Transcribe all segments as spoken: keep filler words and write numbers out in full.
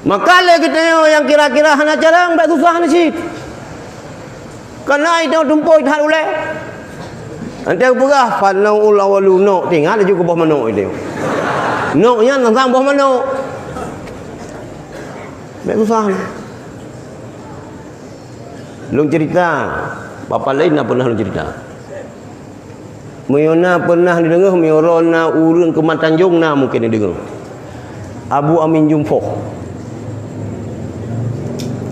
Maka lé geutanyoe nyang kira-kira hana carông, bèk susah na cit. Kana itu tumpôi that ulèe. Nanti peugah, "Fanau'ul awalu nok." Teuingat laju keu boh manok itu. Nok nyan teuntang boh manok. Bèk susah. Lôn cerita. Papa laén na pernah lôn cerita. Meunyoe na pernah neudeungoe, meunyoe droe na ureueng keuman Tanjong na mungken neudeungoe. Abu Amin Jumpoh.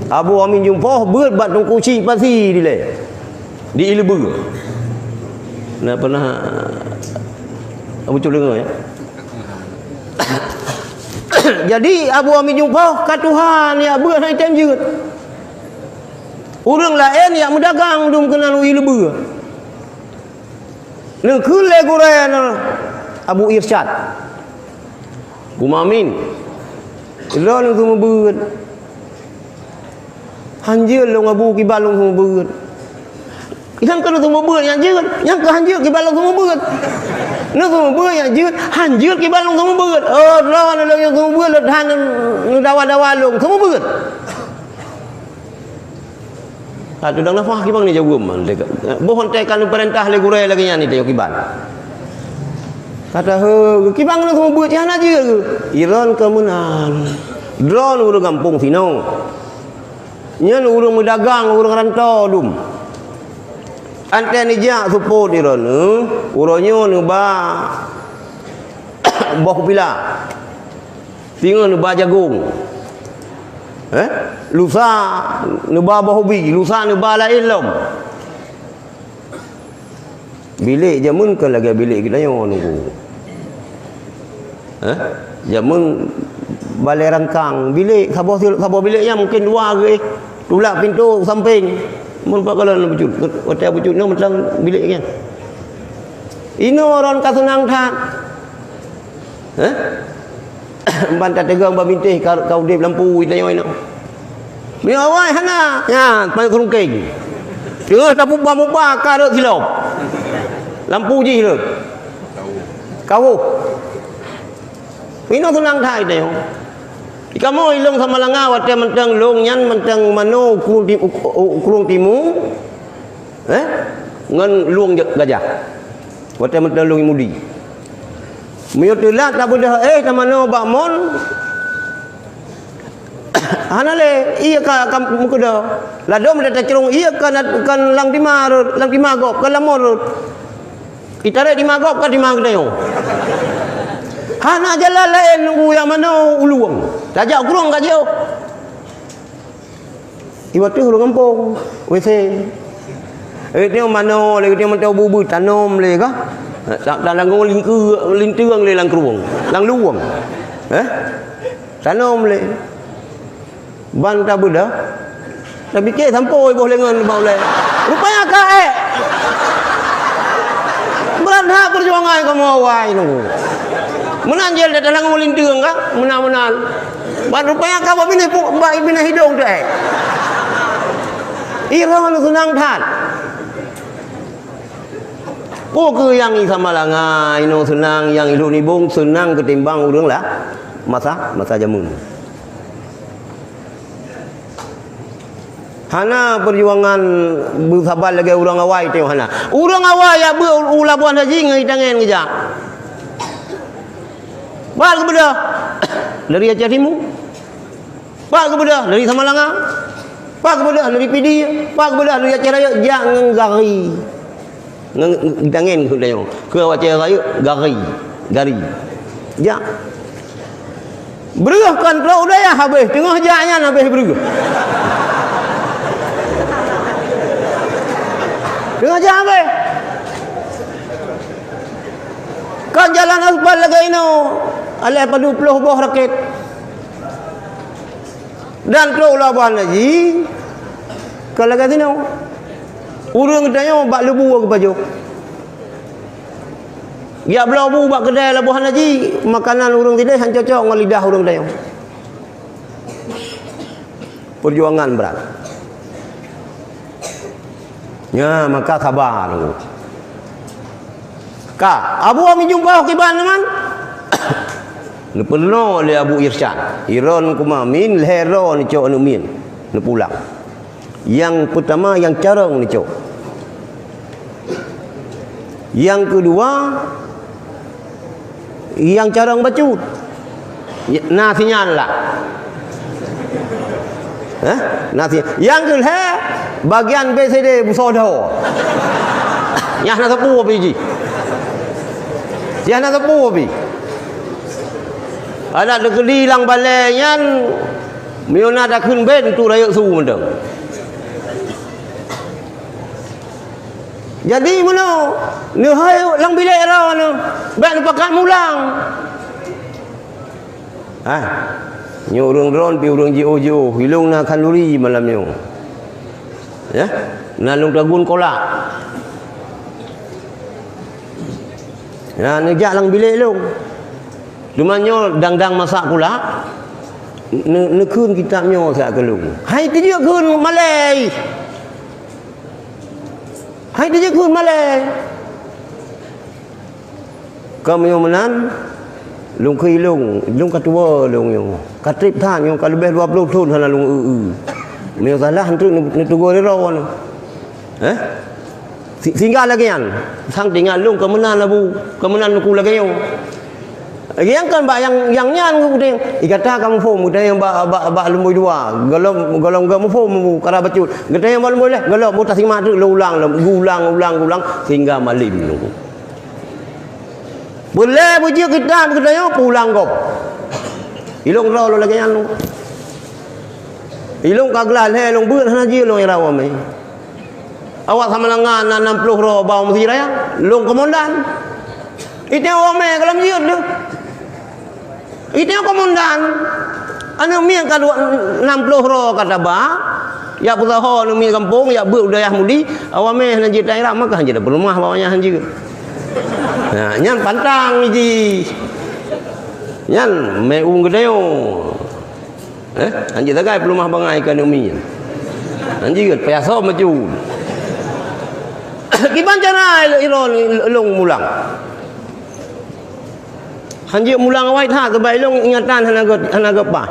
Abu Amin Jumpoh beuet bak Teungku Chik Pasi dilèe. Di Ileubeu. Na pernah Abu Cok deungoe, ya? Jadi, Abu Amin Jumpoh ka tuha nyan beuet hai tem jeuet. Ureueng laén nyang meudagang dum keunan u Ileubeu. Neukheun lé gurèe nyan Abu Irsyad. Geumamin. Lôn seumeubeuet. Han jeuet lôn Abu kiban lôn seumeubeuet. Nyang keuh lôn seumeubeuet nyang jeuet, nyang keuh han jeuet kiban lôn seumeubeuet. Lôn seumeubeuet nyang jeuet, han jeuet kiban lôn seumeubeuet. Oh, lôn lôn nyang seumeubeuet, lôn han neudawa-dawa lôn seumeubeuet. Ka tudang nafah kibang ni jaweuem. Boh onte ka neupeurintah lé gurèe lagèe nyan ni tayok kibang. Kata, "He, kibang na seumeubeuet, hana jeuet keuh?" Iron keu meunan. Droe ureueng gampông sinoe. Nyan ureueng meudagang, ureueng rantô dum. Antée neujak seupôt iron, eh, uroe nyoe neuba boh pila. Singoh neuba jagong. Eh? Lusa neuba boh ubi, lusa neuba laén lom. Bilék jameun kon lagèe bilék geutanyoe nunggu. Eh? Jameun balèe rangkang, bilék saboh sil-, saboh bilék nyan mungken dua geuh. Tulak pintoe sampéng. Mun pat kalon bucut, watèe bucut nyoe mantong bilék nyan. Inoe ron ka seunang that. Hah? Ban tateugang bak bintéh ka, ka udép lampu tanyoe inoe. Meunyoe awai hana, nyan, panyöt keurungkeng. Teungoh tamuba-muba ka rhot silop. Lampu jih rhot. Kawöh. Inoe seunang that tanyoe. Dikamoe i lôn Samalanga watèe mantong lôn nyan mantong manoe u krueng ti-, u, u, u krueng timu. Eh? Ngon lueng ja-, gajah. Watèe mantong lueng Mudi. Meunyoe teulat tabeudôh éh tamanoe bak mon, hana lé, ié ka, ka meukeudôh. Ladôm tacrông ié ka na, ka lam tima rhot, lam tima gob, ka lam mon rhot. Itarek tima gob ka tima geutanyoe. Hana jalan laén nunggu nyang manoe u lueng. Tajak u krueng ka jiôh. Iwa teuh ureueng gampông, W C. Eh, tiong manoe lé, tiong mantong bu-bu tanom lé kah? Ta-, talango lingkeu-, linteung lé lam krueng, lam lueng. Eh? Tanom lé. Ban tabeudôh. Tapike sampoe boh lengon bak ulèe. Rupanya ka ék. Brat that peujuangan kamoe awai nunggu. Meunan jeuet talango linteung kah? Meunan-meunan. Ban rupanya ka bak binéh pu-, bak binéh hidông teuh, eh. Iroh seunang that. Peue keuh nyang i Samalanga, inoe seunang, nyang i Lhok Nibong seunang keutimbang ureueng lah masa, masa jameun. Hana peujuangan beusaban lagèe ureueng awai teuh hana. Ureueng awai jak beuet u, u Labuhan Haji ngon itangen geujak. Pat geubeudôh dari Aceh Timu. Pat geubeudôh dari Samalanga. Pat geubeudôh dari Pidie. Pat geubeudôh dari Aceh Rayeuk jak ngon gari. Ngon tangen keu tanyoe. Keu Aceh Rayeuk gari. Gari. Jak. Breuh kon trok u dayah habéh, teungoh jak nyan habéh breuh. Teungoh jak habéh. Kon jalan aspal lagèe inoe, alah padub ploh boh rakét. Dan trok Labuhan Haji, ka lagèe sinoe. Ureueng geutanyoe bak leubu geupajoh. Geujak bloe bu bak keudè Labuhan Haji, makanan ureueng sideh han cocok ngon lidah ureueng geutanyoe. Peujuangan brat. Nya, maka saba nunggu. Ka, Abu Amin Jumpoh kiban teuma. Neupeurunoe lé Abu Irsyad. Iron kumamin lhèe droe neucok aneuk miet neupulang. Nyang peutama nyang carông neucok. Nyang keudua nyang carông bacut. Na sinyan lah. Hah? Na sinyan. Nyang keulhèe bagian B C D busoe dhoe. Nyang na teupeu pih jih. Nyang na teupeu pih. Adak teukeudi lam balèe nyan, meunyoe na takheun bét untuk rayeuk su mantong. Jadi meunoe, neuhôi lam bilék droeneuh, bèk neupakat mulang. Ah, nyoe ureueng droen pih ureueng jiôh-jiôh, ilông na khanduri malam nyoe. Ya, na lôn tagun kolak. Na neujak lam bilék lôn. Teuma nyoe dang-dang masak pula, ne-, neukheun kitab nyoe siat keu lôn. Hai teujeuet kheun malèe. Hai teujeuet kheun malèe. Ka meunyoe meunan, lôn keu ilông, ilông ka tuwoe lôn nyoe. Ka trép that nyoe, ka leubeh dua ploh thon hana lôn eu-eu. Meunyoe salah, enteuk neu-, neutegur droe nyoe. Eh? Si-, sehingga lagèe nyan, sang tinggai lôn ka meunan labu, ka meunan nuku lagèe nyoe. Lagèe nyan kan bak nyang, nyang nyan geupeudeh, "Ih, gata ka muphom," geutanyoe bak, bak, bak lumbôi dua, gohlom, gohlom ka muphom, ka rab bacut. Geutanyoe bak lumbôi lhèe, gohlom, oh, tasimak teuk lôn ulang lom, geuulang, ulang, geuulang, sehingga malem nyoe. Peureulèe beujeuet kitab geutanyoe, peuulang gob. Ilông droe lôn lagèe nyan lôn. Ilông ka glah lhèe lôn beuet hana jeuet lôn ira wamé. Awak Samalanga na nam ploh droe bak Mesjid Raya, lôn komandan. Item wamé ka lom jeuet lé. Item komandan. Aneuk miet ka dua, nam ploh droe ka taba. Jak peusaho aneuk miet gampông, jak beuet u dayah Mudi, awamé hana jeuet taira, maka hana jeuet peuleumah bak awaknyan hana jeuet. Nah, nyan pantang jih. Nyan mé u geutanyoe. Eh, hanjeuet sagai peuleumah bangai keu aneuk miet. Hanjeuet payah som bacut. Kiban cara ilôn, ilôn mulang. Hanjeuet mulang awai that, sabab ilôn ingatan hana gét, hana gét paih.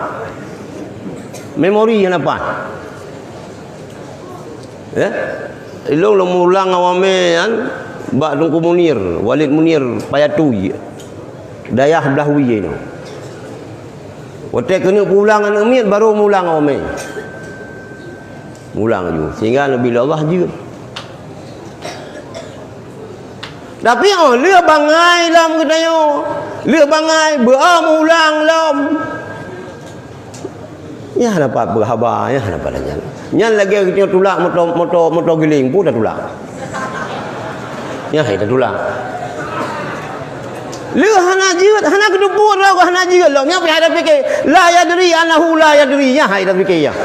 Memori hana paih. Ya? Ilôn lôn mulang awamé nyan bak Teungku Munir, Walid Munir Payatui. Dayah Blahui nyoe. Watèe keuneuk peuulang aneuk miet, barô mulang awamé. Mulang ju, sehingga Nabi Allah jeuet. Tapi, oh, lheueh bangai lom geutanyoe. Lheueh bangai, beu-o mulang lom. Nyan hana pat peuhaba, nyan hana pat nyan. Nyan lagèe geutanyoe tulak moto, moto, moto giling, peue tatulak. Nyan hai tatulak. Lheueh hana jeuet, hana geuteupeue droe hana jeuet lom. Nyan pih hai tapike, la yadri annahu la yadri. Nyan hai tapike nyan.